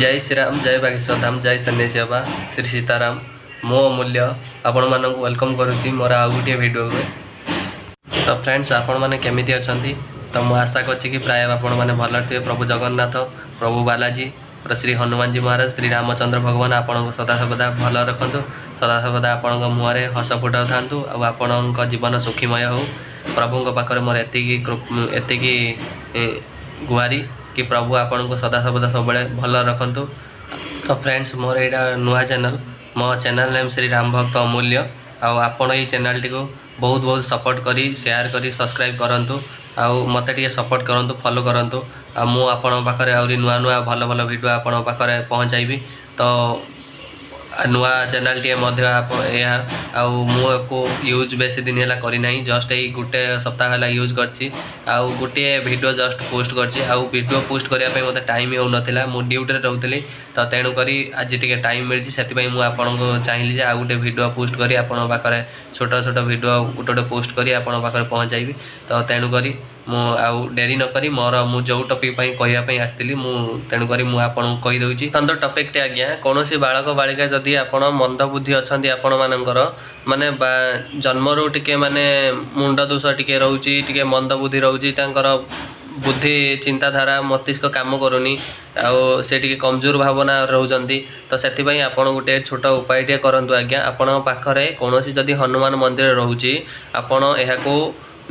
ଜୟ ଶ୍ରୀରାମ, ଜୟ ବାଗେଶ୍ୱର ଧାମ, ଜୟ ସନ୍ନ୍ୟାସୀ ବାବା, ଶ୍ରୀ ସୀତାରାମ। ମୁଁ ଅମୂଲ୍ୟ ଆପଣମାନଙ୍କୁ welcome କରୁଛି ମୋର ଆଉ ଗୋଟିଏ ଭିଡ଼ିଓକୁ। ତ ଫ୍ରେଣ୍ଡସ୍, ଆପଣମାନେ କେମିତି ଅଛନ୍ତି? ତ ମୁଁ ଆଶା କରୁଛି କି ପ୍ରାୟ ଆପଣମାନେ ଭଲରେ ଥିବେ। ପ୍ରଭୁ ଜଗନ୍ନାଥ, ପ୍ରଭୁ ବାଲାଜୀ, ଶ୍ରୀ ହନୁମାନଜୀ ମହାରାଜ, ଶ୍ରୀ ରାମଚନ୍ଦ୍ର ଭଗବାନ ଆପଣଙ୍କୁ ସଦାସର୍ବଦା ଭଲ ରଖନ୍ତୁ, ସଦାସର୍ବଦା ଆପଣଙ୍କ ମୁହଁରେ ହସ ଫୁଟାଉଥାନ୍ତୁ ଆଉ ଆପଣଙ୍କ ଜୀବନ ସୁଖୀମୟ ହେଉ। ପ୍ରଭୁଙ୍କ ପାଖରେ ମୋର ଏତିକି ଏତିକି ଗୁହାରି କି ପ୍ରଭୁ ଆପଣଙ୍କୁ ସଦାସର୍ବଦା ସବୁବେଳେ ଭଲ ରଖନ୍ତୁ। ତ ଫ୍ରେଣ୍ଡସ୍, ମୋର ଏଇଟା ନୂଆ ଚ୍ୟାନେଲ୍। ମୋ ଚ୍ୟାନେଲ୍ ନେମ୍ ଶ୍ରୀ ରାମ ଭକ୍ତ ଅମୂଲ୍ୟ। ଆଉ ଆପଣ ଏଇ ଚ୍ୟାନେଲ୍ଟିକୁ ବହୁତ ବହୁତ ସପୋର୍ଟ କରି, ସେୟାର କରି, ସବସ୍କ୍ରାଇବ୍ କରନ୍ତୁ ଆଉ ମୋତେ ଟିକେ ସପୋର୍ଟ କରନ୍ତୁ, ଫଲୋ କରନ୍ତୁ। ଆଉ ମୁଁ ଆପଣଙ୍କ ପାଖରେ ଆହୁରି ନୂଆ ନୂଆ ଭଲ ଭଲ ଭିଡ଼ିଓ ଆପଣଙ୍କ ପାଖରେ ପହଞ୍ଚାଇବି। ତ ନୂଆ ଚ୍ୟାନେଲ୍ଟିଏ ମଧ୍ୟ ଏହା, ଆଉ ମୁଁ ୟାକୁ ୟୁଜ୍ ବେଶୀ ଦିନ ହେଲା କରିନାହିଁ। ଜଷ୍ଟ ଏଇ ଗୋଟେ ସପ୍ତାହ ହେଲା ୟୁଜ୍ କରିଛି ଆଉ ଗୋଟିଏ ଭିଡ଼ିଓ ଜଷ୍ଟ ପୋଷ୍ଟ କରିଛି। ଆଉ ଭିଡ଼ିଓ ପୋଷ୍ଟ କରିବା ପାଇଁ ମୋତେ ଟାଇମ୍ ହେଉନଥିଲା, ମୁଁ ଡ୍ୟୁଟିରେ ରହୁଥିଲି। ତ ତେଣୁକରି ଆଜି ଟିକେ ଟାଇମ୍ ମିଳିଛି, ସେଥିପାଇଁ ମୁଁ ଆପଣଙ୍କୁ ଚାହିଁଲି ଯେ ଆଉ ଗୋଟେ ଭିଡ଼ିଓ ପୋଷ୍ଟ କରି ଆପଣଙ୍କ ପାଖରେ, ଛୋଟ ଛୋଟ ଭିଡ଼ିଓ ଗୋଟେ ଗୋଟେ ପୋଷ୍ଟ କରି ଆପଣଙ୍କ ପାଖରେ ପହଞ୍ଚାଇବି। ତ ତେଣୁକରି ମୁଁ ଆଉ ଡେରି ନକରି ମୋର ମୁଁ ଯେଉଁ ଟପିକ୍ ପାଇଁ କହିବା ପାଇଁ ଆସିଥିଲି, ମୁଁ ତେଣୁକରି ମୁଁ ଆପଣଙ୍କୁ କହିଦେଉଛି। ତ ଟପିକ୍ଟି ଆଜ୍ଞା, କୌଣସି ବାଳକ ବାଳିକା ଯଦି ଆପଣ ମନ୍ଦବୁଦ୍ଧି ଅଛନ୍ତି, ଆପଣମାନଙ୍କର ମାନେ ବା ଜନ୍ମରୁ ଟିକେ ମାନେ ମୁଣ୍ଡ ଦୋଷ ଟିକେ ରହୁଛି, ଟିକେ ମନ୍ଦବୁଦ୍ଧି ରହୁଛି, ତାଙ୍କର ବୁଦ୍ଧି ଚିନ୍ତାଧାରା ମସ୍ତିଷ୍କ କାମ କରୁନି ଆଉ ସେ ଟିକେ କମଜୋର ଭାବନା ରହୁଛନ୍ତି, ତ ସେଥିପାଇଁ ଆପଣ ଗୋଟେ ଛୋଟ ଉପାୟଟିଏ କରନ୍ତୁ ଆଜ୍ଞା। ଆପଣଙ୍କ ପାଖରେ କୌଣସି ଯଦି ହନୁମାନ ମନ୍ଦିର ରହୁଛି, ଆପଣ ଏହାକୁ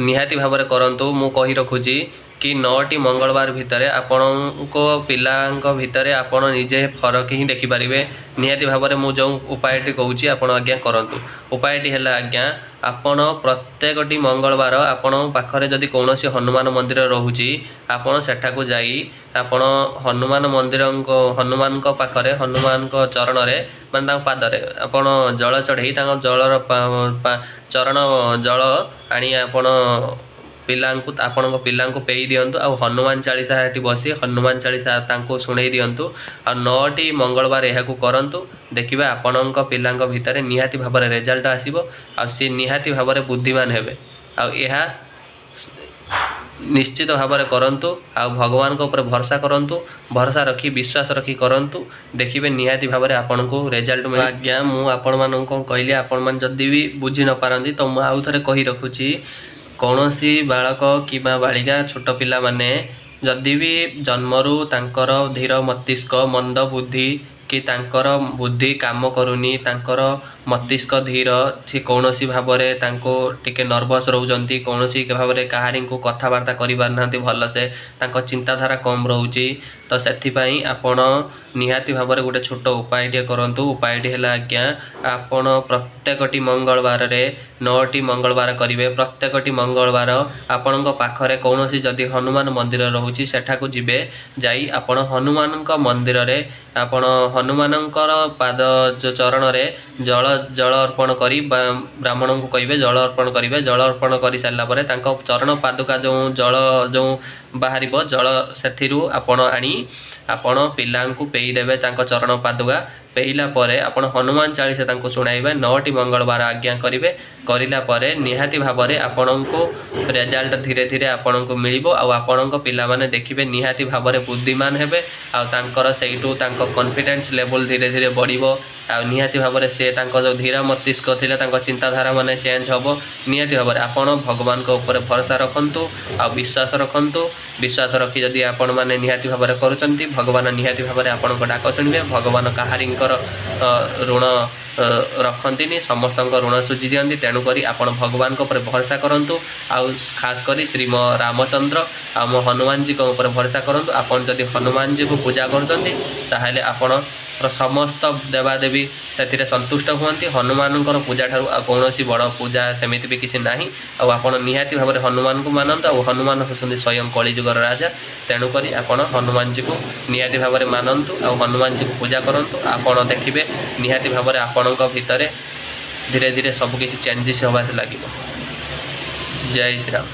ନିହାତି ଭାବରେ କରନ୍ତୁ। ମୁଁ କହି ରଖୁଛି କି 9ଟି ମଙ୍ଗଳବାର ଭିତରେ ଆପଣଙ୍କ ପିଲାଙ୍କ ଭିତରେ ଆପଣ ନିଜେ ଫରକ ହିଁ ଦେଖିପାରିବେ। ନିହାତି ଭାବରେ ମୁଁ ଯେଉଁ ଉପାୟଟି କହୁଛି, ଆପଣ ଆଜ୍ଞା କରନ୍ତୁ। ଉପାୟଟି ହେଲା ଆଜ୍ଞା, ଆପଣ ପ୍ରତ୍ୟେକଟି ମଙ୍ଗଳବାର ଆପଣଙ୍କ ପାଖରେ ଯଦି କୌଣସି ହନୁମାନ ମନ୍ଦିର ରହୁଛି, ଆପଣ ସେଠାକୁ ଯାଇ ଆପଣ ହନୁମାନ ମନ୍ଦିରଙ୍କ ହନୁମାନଙ୍କ ପାଖରେ, ହନୁମାନଙ୍କ ଚରଣରେ, ମାନେ ତାଙ୍କ ପାଦରେ ଆପଣ ଜଳ ଚଢ଼େଇ, ତାଙ୍କ ଜଳର ଚରଣ ଜଳ ଆଣି ଆପଣ ପିଲାଙ୍କୁ, ଆପଣଙ୍କ ପିଲାଙ୍କୁ ପେଇ ଦିଅନ୍ତୁ। ଆଉ ହନୁମାନ ଚାଳିଶା ସେଠି ବସି ହନୁମାନ ଚାଳିଶା ତାଙ୍କୁ ଶୁଣେଇ ଦିଅନ୍ତୁ। ଆଉ 9ଟି ମଙ୍ଗଳବାର ଏହାକୁ କରନ୍ତୁ, ଦେଖିବେ ଆପଣଙ୍କ ପିଲାଙ୍କ ଭିତରେ ନିହାତି ଭାବରେ ରେଜଲ୍ଟ ଆସିବ ଆଉ ସିଏ ନିହାତି ଭାବରେ ବୁଦ୍ଧିମାନ ହେବେ। ଆଉ ଏହା ନିଶ୍ଚିତ ଭାବରେ କରନ୍ତୁ ଆଉ ଭଗବାନଙ୍କ ଉପରେ ଭରସା କରନ୍ତୁ। ଭରସା ରଖି, ବିଶ୍ୱାସ ରଖି କରନ୍ତୁ, ଦେଖିବେ ନିହାତି ଭାବରେ ଆପଣଙ୍କୁ ରେଜଲ୍ଟ ମିଳିବ। ଆଜ୍ଞା, ମୁଁ ଆପଣମାନଙ୍କୁ କ'ଣ କହିଲି, ଆପଣମାନେ ଯଦି ବି ବୁଝି ନ ପାରନ୍ତି, ତ ମୁଁ ଆଉ ଥରେ କହି ରଖୁଛି। କୌଣସି ବାଳକ କିମ୍ବା ବାଳିକା, ଛୋଟ ପିଲାମାନେ ଯଦି ବି ଜନ୍ମରୁ ତାଙ୍କର ଧୀର ମସ୍ତିଷ୍କ, ମନ୍ଦ ବୁଦ୍ଧି କି ତାଙ୍କର ବୁଦ୍ଧି କାମ କରୁନି, ତାଙ୍କର ମସ୍ତିଷ୍କ ଧୀର, ସେ କୌଣସି ଭାବରେ ତାଙ୍କୁ ଟିକେ ନର୍ଭସ୍ ରହୁଛନ୍ତି, କୌଣସି ଭାବରେ କାହାରିଙ୍କୁ କଥାବାର୍ତ୍ତା କରିପାରୁନାହାନ୍ତି ଭଲସେ, ତାଙ୍କ ଚିନ୍ତାଧାରା କମ୍ ରହୁଛି, ତ ସେଥିପାଇଁ ଆପଣ ନିହାତି ଭାବରେ ଗୋଟେ ଛୋଟ ଉପାୟଟିଏ କରନ୍ତୁ। ଉପାୟଟି ହେଲା ଆଜ୍ଞା, ଆପଣ ପ୍ରତ୍ୟେକଟି ମଙ୍ଗଳବାରରେ 9ଟି ମଙ୍ଗଳବାର କରିବେ। ପ୍ରତ୍ୟେକଟି ମଙ୍ଗଳବାର ଆପଣଙ୍କ ପାଖରେ କୌଣସି ଯଦି ହନୁମାନ ମନ୍ଦିର ରହୁଛି, ସେଠାକୁ ଯିବେ। ଯାଇ ଆପଣ ହନୁମାନଙ୍କ ମନ୍ଦିରରେ ଆପଣ ହନୁମାନଙ୍କର ପାଦ ଚରଣରେ ଜଳ ଜଳ ଅର୍ପଣ କରି, ବ୍ରାହ୍ମଣଙ୍କୁ କହିବେ ଜଳ ଅର୍ପଣ କରିବେ। ଜଳ ଅର୍ପଣ କରିସାରିଲା ପରେ ତାଙ୍କ ଚରଣ ପାଦୁକା ଯେଉଁ ଜଳ ଯେଉଁ ବାହାରିବ ଜଳ, ସେଥିରୁ ଆପଣ ଆଣି ଆପଣ ପିଲାଙ୍କୁ ପେଇ ଦେବେ। ତାଙ୍କ ଚରଣ ପାଦୁକା ପେଇଲା ପରେ ଆପଣ ହନୁମାନ ଚାଳିଶା ତାଙ୍କୁ ଶୁଣାଇବେ। 9ଟି ମଙ୍ଗଳବାର ଆଜ୍ଞା କରିବେ। କରିଲା ପରେ ନିହାତି ଭାବରେ ଆପଣଙ୍କୁ ରେଜଲ୍ଟ ଧୀରେ ଧୀରେ ଆପଣଙ୍କୁ ମିଳିବ ଆଉ ଆପଣଙ୍କ ପିଲାମାନେ ଦେଖିବେ ନିହାତି ଭାବରେ ବୁଦ୍ଧିମାନ ହେବେ ଆଉ ତାଙ୍କର ସେଇଠୁ ତାଙ୍କ କନଫିଡେନ୍ସ ଲେଭେଲ୍ ଧୀରେ ଧୀରେ ବଢ଼ିବ। ଆଉ ନିହାତି ଭାବରେ ସେ ତାଙ୍କ ଯେଉଁ ଧୀର ମସ୍ତିଷ୍କ ଥିଲା, ତାଙ୍କ ଚିନ୍ତାଧାରା ମାନେ ଚେଞ୍ଜ ହେବ। ନିହାତି ଭାବରେ ଆପଣ ଭଗବାନଙ୍କ ଉପରେ ଭରସା ରଖନ୍ତୁ ଆଉ ବିଶ୍ୱାସ ରଖନ୍ତୁ। ବିଶ୍ୱାସ ରଖି ଯଦି ଆପଣମାନେ ନିହାତି ଭାବରେ କରୁଛନ୍ତି, ଭଗବାନ ନିହାତି ଭାବରେ ଆପଣଙ୍କ ଡାକ ଶୁଣିବେ। ଭଗବାନ କାହାରିଙ୍କର ଋଣ ରଖନ୍ତିନି, ସମସ୍ତଙ୍କ ଋଣ ସୁଝି ଦିଅନ୍ତି। ତେଣୁକରି ଆପଣ ଭଗବାନଙ୍କ ଉପରେ ଭରସା କରନ୍ତୁ ଆଉ ଖାସ କରି ଶ୍ରୀ ମୋ ରାମଚନ୍ଦ୍ର ଆଉ ମୋ ହନୁମାନଜୀଙ୍କ ଉପରେ ଭରସା କରନ୍ତୁ। ଆପଣ ଯଦି ହନୁମାନଜୀକୁ ପୂଜା କରୁଛନ୍ତି, ତାହେଲେ ଆପଣ ସମସ୍ତ ଦେବାଦେବୀ ସେଥିରେ ସନ୍ତୁଷ୍ଟ ହୁଅନ୍ତି। ହନୁମାନଙ୍କର ପୂଜା ଠାରୁ ଆଉ କୌଣସି ବଡ଼ ପୂଜା ସେମିତି ବି କିଛି ନାହିଁ। ଆଉ ଆପଣ ନିହାତି ଭାବରେ ହନୁମାନଙ୍କୁ ମାନନ୍ତୁ। ଆଉ ହନୁମାନ ହେଉଛନ୍ତି ସ୍ୱୟଂ କଳିଯୁଗର ରାଜା। ତେଣୁକରି ଆପଣ ହନୁମାନଜୀକୁ ନିହାତି ଭାବରେ ମାନନ୍ତୁ ଆଉ ହନୁମାନଜୀକୁ ପୂଜା କରନ୍ତୁ। ଆପଣ ଦେଖିବେ ନିହାତି ଭାବରେ ଆପଣଙ୍କ ଭିତରେ ଧୀରେ ଧୀରେ ସବୁକିଛି ଚେଞ୍ଜେସ୍ ହେବାକୁ ଲାଗିବ। ଜୟ ଶ୍ରୀରାମ।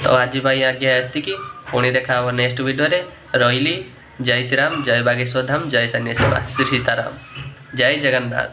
ତ ଆଜି ପାଇଁ ଆଜ୍ଞା ଏତିକି। ପୁଣି ଦେଖା ହେବ ନେକ୍ସଟ ଭିଡ଼ିଓରେ। ରହିଲି। ଜୟ ଶ୍ରୀରାମ, ଜୟ ବାଗେଶ୍ୱର ଧାମ, ଜୟ ସନ୍ନ୍ୟାସୀ ଶ୍ରୀ ସୀତାରାମ, ଜୟ ଜଗନ୍ନାଥ।